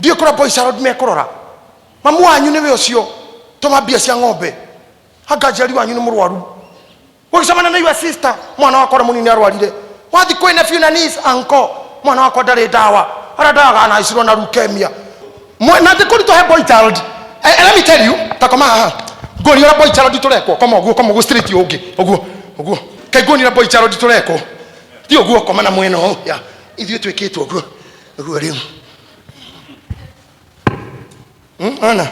Ndiũĩ kũrĩa boys child mekũrora. Mamu wanyu nĩwe ũcio tũma mbia cia ng'ombe. Anga njiari wanyu nĩ mũrwaru. Ũgĩcemania na your sister, mwana wakwa ũrĩa mũnini arwarire. Wathi kwĩ nephew na niece, uncle, mwana wakwa ndarĩ ndawa. Arĩa ndawa anaicirwo na leukemia. Mwe, na ndĩkũritũhe boy child. Let me tell you, ta koma haha. Nguonia ũrĩa boy child tũrekwo. Koma ũguo, koma ũguo straight ũngĩ. Ũguo, ũguo. Kaĩ nguonia ũrĩa boy child tũrekwo. Ti ũguo, koma na mwena ũyũ. Ya, ithuĩ twĩkĩtwo ũguo. Ũguo rĩu. Ona.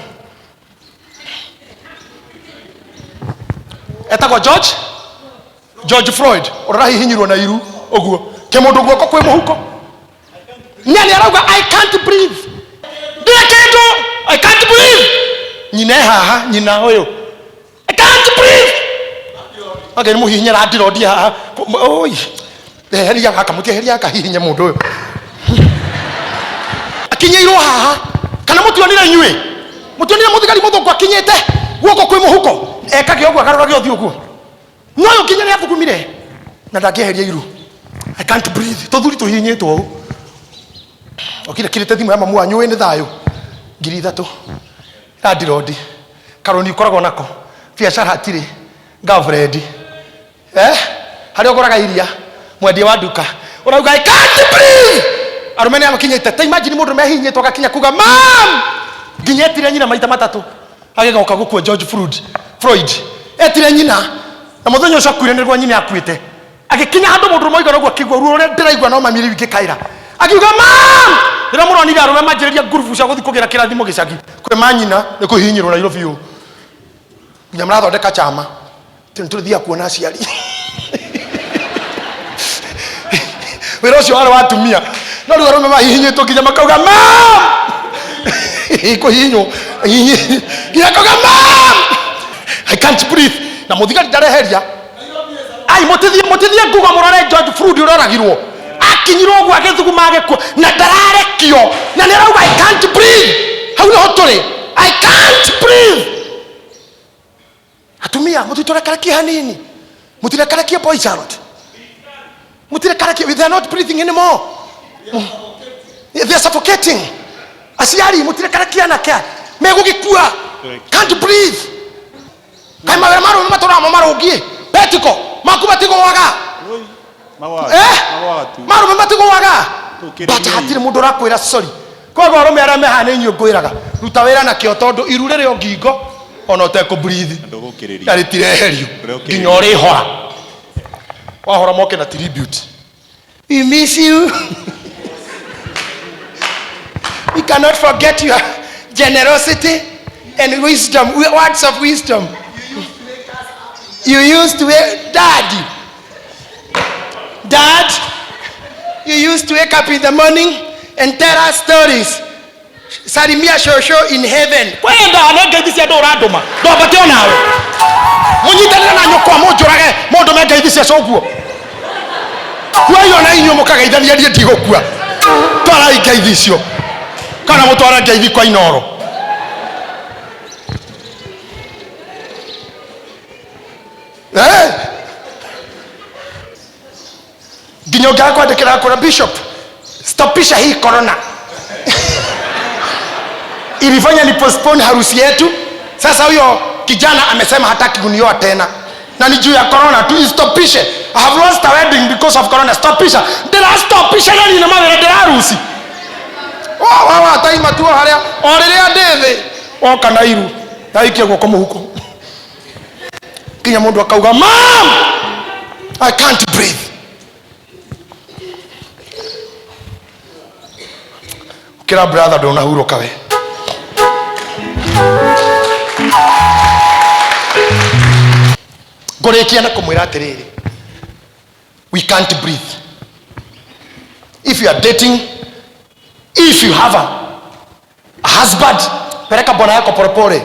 Etagwo George Floyd ũrahihinyirwo na iru ũguo kĩmũndũ guoko kwĩ mũhuko nyani arauga I can't breathe ndirĩ kĩndũ I can't breathe nyina e haha nyina ũyũ I can't breathe age nĩ mũhihinye randirondi haha oi eheria gaka mũtieheria gaka hihinye mũndũ ũyũ akinyĩirwo haha kana mũtionire inyuĩ mũtionire mũthigari mũthũngũ akinyĩte guoko kwĩ mũhuko ekage ũguo agarũrage ũthiũ ũguo no ũyũ nginya nĩ athugumire na ndangĩeheria iru I can't breathe tũthuri tũhihinyĩtwo ũũ okire kirĩte thimũ ya mamu wanyu wĩ nĩ thayũ 3,000 randirondi karoni ũkoragwo nako biacara hatirĩ girlfriend harĩa ũgũraga iria mwendia wa nduka ũrauga I can't breathe arũme nĩ amakinyĩte ta imagine mũndũ mehinyĩtwo agakinya kuga mam nginya etire nyina maita matatũ agĩgoka gũkua George Floyd etire nyina na mũthenya ũcio akuire nĩguo nyina akuĩte agĩkinya handũ mũndũ ũmwe oiga ũguo akĩigua ruo rũrĩa ndĩraigua no mami rĩu ingĩkaĩra akiuga mam rĩrĩa mũronire arũme manjĩrĩria ngurubu cia gũthiĩ kũgĩra kĩrathimo gĩcagi kwĩ manyina nĩ kũhihinyĩrwo Nairobi ũũ nginya mũrathondeka chama tĩ nĩtũthiaga kuona aciari wĩra ũcio warĩ wa atumia no rĩu arũme mahihinyĩtwo nginya makauga mam kũhihinywo nginya kauga mam I can't breathe na mũthigari ndareheria ai mũtithie mũtithie nguga mũrore George Floyd ũrĩa oragirwo akinyirwo ũguo agĩthuguma agĩkua na ndararekio na nĩ arauga I can't breathe hau nĩho tũrĩ I can't breathe atumia mũtitũrekarekie hanini mũtirekarekie boy child mũtirekarekie they are not breathing anymore they are suffocating aciari mũtirekarekie anake megũgĩkua can't breathe kaĩ mawĩra ma arũme matũraga mo marũngiĩ petiko maku matigũaga Oi, magwaga Eh? magwaga tu. marume matigũaga Tũkĩrĩrie but hatirĩ mũndũ ũrakwĩra sorry koguo arũme arĩa mehaha nĩ inyuĩ ngwĩraga ruta wĩra nakĩo tondũ iru rĩrĩ o ngingo ona ũtekũ breathe Ndũgũkĩrĩria. na rĩtireherio Ndũgũkĩrĩria. nginya ũrĩhora wahora moke na tribute we miss you we cannot forget your generosity and wisdom words of wisdom you used to daddy dad you used to wake up in the morning and tell us stories salimia shosho in heaven kwenda nĩ ngeithi cia andũ ũrandũma ndwambate onawe mũnyitanĩre na nyũkwa mũnjũrage mũndũme ngeithi cia coguo kuai ona inyuĩ mũkageithania niĩ ndigũkua twarai ngeithi icio kana mũtware ngeithi kwa inoro Nginya ũngĩaga kwandĩkĩra kũra bishop stopisha hii corona ilifanya ni postpone harusi yetu sasa huyo kijana amesema hataki kunioa tena na ni juu ya corona tu istopishe I have lost a wedding because of corona stopisha ndĩrastopisha na nina mawĩra ndĩrarusi wa wa taima tu harĩa o rĩrĩa ndĩ thĩ woka na iru ndaikia guoko mũhuko nginya mũndũ akauga mam I can't breathe kira brother ndũnahurũka we ngũrĩkia na kũmwĩra atĩrĩrĩ we can't breathe if you are dating if you have a husband pereka bwana yako polepole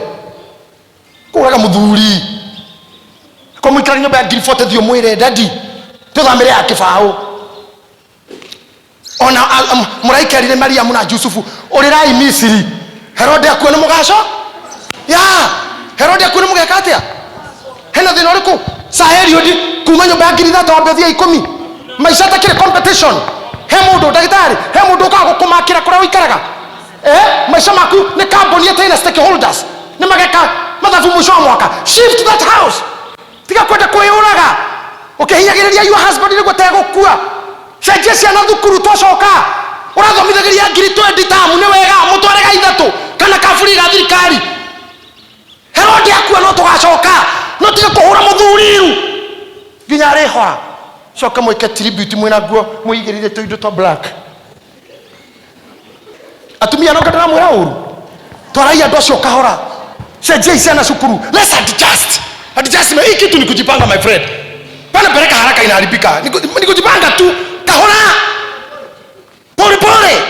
kũraga mũthuri ko mũikara nyũmba ya ngiri 40 thiĩ ũmwĩre dadi tũthamĩre ya kĩbaũ ona mũraika erire Mariamu na Jusufu ũrĩrai Misiri Herode akue nĩ mũgaco ya Herode akue nĩ mũgeka atĩa hena thĩna ũrĩkũ Saheli kuma nyũmba ya 3,000 wambe ũthiĩ 10 maica atakĩrĩ competition he mũndũ ndagĩtarĩ he mũndũ ũkaga gũkũmakĩra kũrĩa ũikaraga Maica maku nĩ kambuni ĩtarĩ na stakeholders, nĩ mageka mathabu mũico wa mwaka. Shift that house. Tiga kwenda kwĩyũraga ũkĩhinyagĩrĩria your husband nĩguo tegũkua. Cenjia ciana thukuru. Twacoka ũrathomithagĩria ngiri 20 tamu, nĩ wega mũtware ga ithatũ kana kaburi ga thirikari. Herode akua no tũgacoka, no tiga kũhũra mũthuri iru nginya arĩhora. Coka mwĩke tribute mwĩna nguo mwĩigĩrĩire tũindo twa black. Atumia, no ndĩramwĩra ũru, twarai andũ acio kahora. Cenjiai ciana cukuru. Let's adjust. Adjustment, hii kitu ni kujipanga, my friend. Pana peleka haraka, inaharibika. Ni kujipanga tu kahora, pole pole.